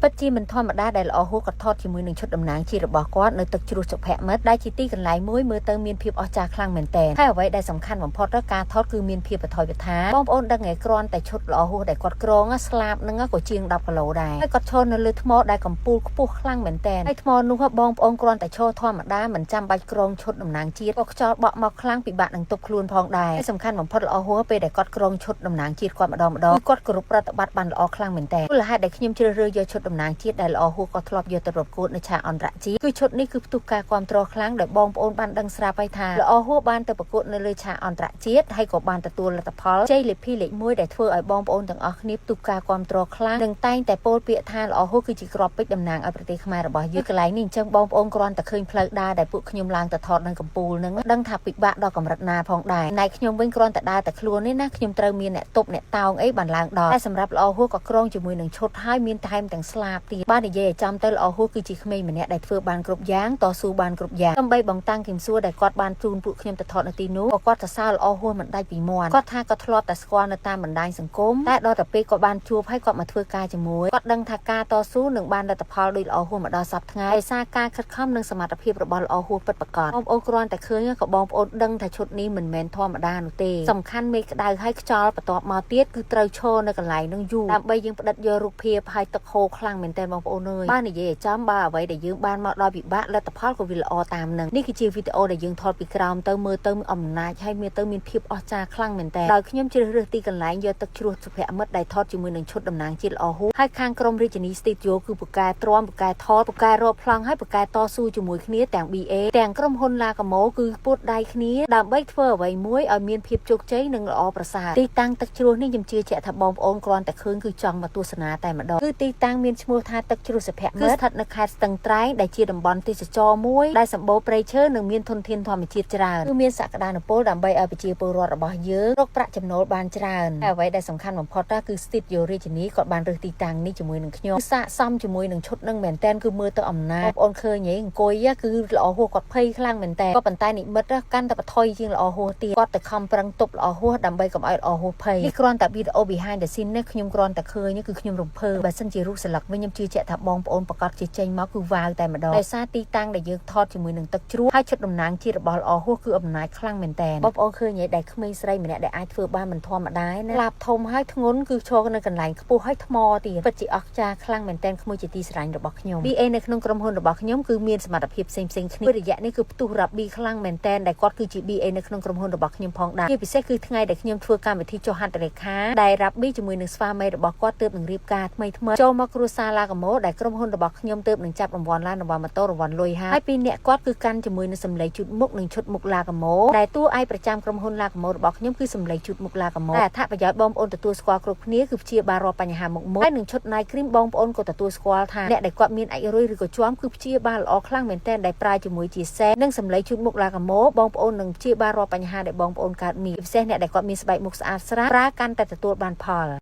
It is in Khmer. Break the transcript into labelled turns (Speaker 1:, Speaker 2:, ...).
Speaker 1: ពិតជាមិនធម្មតាដែលល្អហួសក៏ថតជាមួយនឹងឈុតតំណាងជាតិរបស់គាត់នៅទឹកជ្រោះសុភមិត្តដែលជាទីកន្លែងមួយមើលទៅមានភាពអស្ចារ្យខ្លាំងមែនទែនហើយអ្វីដែលសំខាន់បំផុតគឺការថតគឺមានភាពបថុយបថាបងប្អូនដឹងឯគ្រាន់តែឈុតល្អហួសដែលគាត់ក្រងស្លាបនឹងក៏ជាង10គីឡូដែរហើយគាត់ឈរនៅលើថ្មដែលកំពូលខ្ពស់ខ្លាំងមែនទែនហើយថ្មនោះបងប្អូនគ្រាន់តែឈរធម្មតាមិនចាំបាច់ក្រងឈុតតំណាងជាតិក៏ខ្យល់បក់មកខ្លាំងពិបាកនឹងទប់ខ្លួនផងដែរហើយសំខាន់បំផុតល្អហួសពេលដែលគាត់ក្រងឈុតតំណាងជាតិគាត់ម្ដងម្ដងគឺគាត់គោរពប្រតិបត្តិបានល្អខ្លាំងមែនទែនមូលហេតុដែលខ្ញុំជ្រើសរើសយកឈុតតំណាងជាតិដែលល្អហួសក៏ធ្លាប់យកទៅប្រកួតនៅឆាកអន្តរជាតិគឺឈុតនេះគឺផ្ទុះការគ្រប់គ្រងខ្លាំងដែលបងប្អូនបានដឹងស្រាប់ហើយថាល្អហួសបានទៅប្រកួតនៅលើឆាកអន្តរជាតិហើយក៏បានទទួលលទ្ធផលជ័យលាភីលេខ1ដែលធ្វើឲ្យបងប្អូនទាំងអស់គ្នាផ្ទុះការគ្រប់គ្រងខ្លាំងនិងតែងតែពោលពាក្យថាល្អហួសគឺជាក្របពេជ្រតំណាងឲ្យប្រទេសខ្មែររបស់យើងកន្លែងនេះអញ្ចឹងបងប្អូនគ្រាន់តែឃើញផ្លូវដើរដែលពួកខ្ញុំឡើងទៅថតនៅកំពូលហ្នឹងដឹងថាពិបាកដល់កម្រិតណាផងដែរណែខ្ញុំវិញគ្រាន់តែដើរតែខ្លួននេះណាខ្ញុំត្រូវមានអ្នកទប់អ្នកតោងអីបានឡើងដល់តែសម្រាប់ល្អហួសក៏ក្រងជាមួយនឹងឈុតហើយមានថែមទាំងស្លាបទៀតបាននិយាយឲ្យចំទៅល្អហួសគឺជាក្មេងម្នាក់ដែលធ្វើបានគ្រប់យ៉ាងតស៊ូបានគ្រប់យ៉ាងដើម្បីបងតាំងគឹមសួរដែលគាត់បានជូនពួកខ្ញុំទៅថតនៅទីនោះក៏គាត់សរសើរល្អហួសមិនដាច់ពីមាត់គាត់ថាគាត់ធ្លាប់តែស្គាល់នៅតាមបណ្ដាញសង្គមតែដល់តែពេលគាត់បានជួបហើយគាត់មកធ្វើការជាមួយគាត់ដឹងថាការតស៊ូនឹងបានលទ្ធផលដូចល្អហួសមកដល់សប្តាហ៍ថ្ងៃដោយសារការខិតខំនិងសមត្ថភាពរបស់ល្អហួសពិតប្រាកដបងប្អូនគ្រាន់តែឃើញក៏បងប្អូនដឹងថាឈុតនេះមិនមែនធម្មតានោះទេសំខាន់មេឃក្តៅហើយខ្យល់បន្ទាប់មកទៀតគឺត្រូវឈរនៅកន្លែងនឹងយូរដើម្បីយើងផ្ដិតយករូបភាពហើយទឹកហូរខ្លាំងមែនទែនបងប្អូនអើយបើនិយាយឲ្យចំបើអ្វីដែលយើងបានមកដល់ពិបាកលទ្ធផលក៏វាល្អតាមនឹងនេះគឺជាវីដេអូដែលយើងថតពីក្រោមទៅមើលទៅអំណាចហើយមើលទៅមានភាពអស្ចារ្យខ្លាំងមែនទែនដោយខ្ញុំជ្រើសរើសទីកន្លែងយកទឹកជ្រោះសុភមិត្តដែលថតជាមួយនឹងឈុតតំណាងជាតិល្អហួសហើយខាងក្រុមរាជនី Studio គឺពូកែទ្រាំពូកែថតពូកែរកប្លង់ហើយពូកែតស៊ូជាមួយគ្នាទាំង BA ទាំងក្រុមហ៊ុនឡាកាម៉ូគឺពួតដៃគ្នាដើម្បីធ្វើអ្វីមួយឲ្យមានភាពជោគជ័យនិងល្អប្រសើរទីតាំងទឹកជ្រោះនេះខ្ញុំជឿជាក់ថាបងប្អូនគ្រាន់តែឃើញគឺចង់មកទស្សនាតែម្ដងគឺទីតាំងមានឈ្មោះថាទឹកជ្រោះសុភមិត្តគឺស្ថិតនៅខេត្តស្ទឹងត្រែងដែលជាតំបន់ទេសចរមួយដែលសម្បូរព្រៃឈើនិងមានធនធានធម្មជាតិច្រើនគឺមានសក្តានុពលដើម្បីឲ្យប្រជាពលរដ្ឋរបស់យើងរកប្រាក់ចំណូលបានច្រើនហើយអ្វីដែលសំខាន់បំផុតគឺ Studio រាជនីគាត់បានរើសទីតាំងនេះជាមួយនឹងខ្ញុំគឺស័ក្តិសមជាមួយនឹងឈុតនឹងមែនតែនគឺមើលទៅអំណាចបងប្អូនឃើញហីអង្គុយគឺល្អហួសគាត់ភ័យខ្លាំងមែនតែនក៏ប៉ុន្តែនិមិត្តកាន់តែបថុយជាងល្អហួសទៀតគាត់ទៅខំប្រឹងទប់ល្អហួសដើម្បីកុំឲ្យល្អហួសភ័យនេះគ្រាន់តែវីដេអូ behind the scene នេះខ្ញុំគ្រាន់តែឃើញគឺខ្ញុំរំភើបបើសិនជារូបស្លឹកវិញខ្ញុំជឿជាក់ថាបងប្អូនប្រកាសជាចេញមកគឺវ៉ាវតែម្ដងដោយសារទីតាំងដែលយើងថតជាមួយនឹងទឹកជ្រោះហើយឈុតតំណាងជាតិរបស់ល្អហួសគឺអំណាចខ្លាំងមែនតែនបងប្អូនឃើញហីដែលក្មេងស្រីម្នាក់ដែលអាចធ្វើបានមិនធម្មតាណាឡាបធំហើយធ្ងន់គឺឈរនៅកន្លែងខ្ពស់ហើយថ្មទៀតពិតជាអស្ចារ្យខ្លាំងមែនតែនក្មួយជាទីស្រឡាញ់របស់ខ្ញុំ BA នៅក្នុងក្រុមហ៊ុនរបស់ខ្ញុំគឺមានសមត្ថភាពផ្សេងផ្សេងគ្នារយៈនេះគឺផ្ទុះ Rabbi ខ្លាំងមែនតែនដែលគាត់គឺជា BA នៅក្នុងក្រុមហ៊ុនរបស់ខ្ញុំផងដែរជាពិសេសគឺថ្ងៃដែលខ្ញុំធ្វើកម្មវិធីចុះហត្ថលេខាដែល Rabbi ជាមួយនឹងស្វាមីរបស់គាត់ទើបនឹងរៀបការថ្មីថ្មីចូលមកគ្រួសារឡាកាម៉ូដែលក្រុមហ៊ុនរបស់ខ្ញុំទើបនឹងចាប់រង្វាន់ឡានរង្វាន់ម៉ូតូរង្វាន់លុយហើយពីរអ្នកគាត់គឺកាន់ជាមួយនឹងសម្លេងជូតមុខនិងឈុតមុខឡាកាម៉ូដែលតួឯកប្រចាំក្រុមហ៊ុនឡាកាម៉ូរបស់ខ្ញុំគឺសម្លេងជូតមុខឡាកាម៉ូតែអត្ថប្រយោជន៍បងប្អូនទទួលស្គាល់គ្រប់គ្នាគឺព្យាបាលរាល់បញ្ហាមុខមុខហើយនឹងឈុត night cream បងប្អូនក៏ទទួលស្គាល់ថាអ្នកដែលគាត់មានអាចរុយឬក៏ជាំគឺព្យាបាលល្អខ្លាំងមែនទែនដែលប្រើជាមួយជាសេនិងសម្លេងជូតមុខឡាកាម៉ូបងប្អូននឹងព្យាបាលរាល់បញ្ហាដែលបងប្អូនកើតមានពិសេសអ្នកដែលគាត់មានស្បែកមុខស្អាតស្រាលប្រើកាន់តែទទួលបានផល។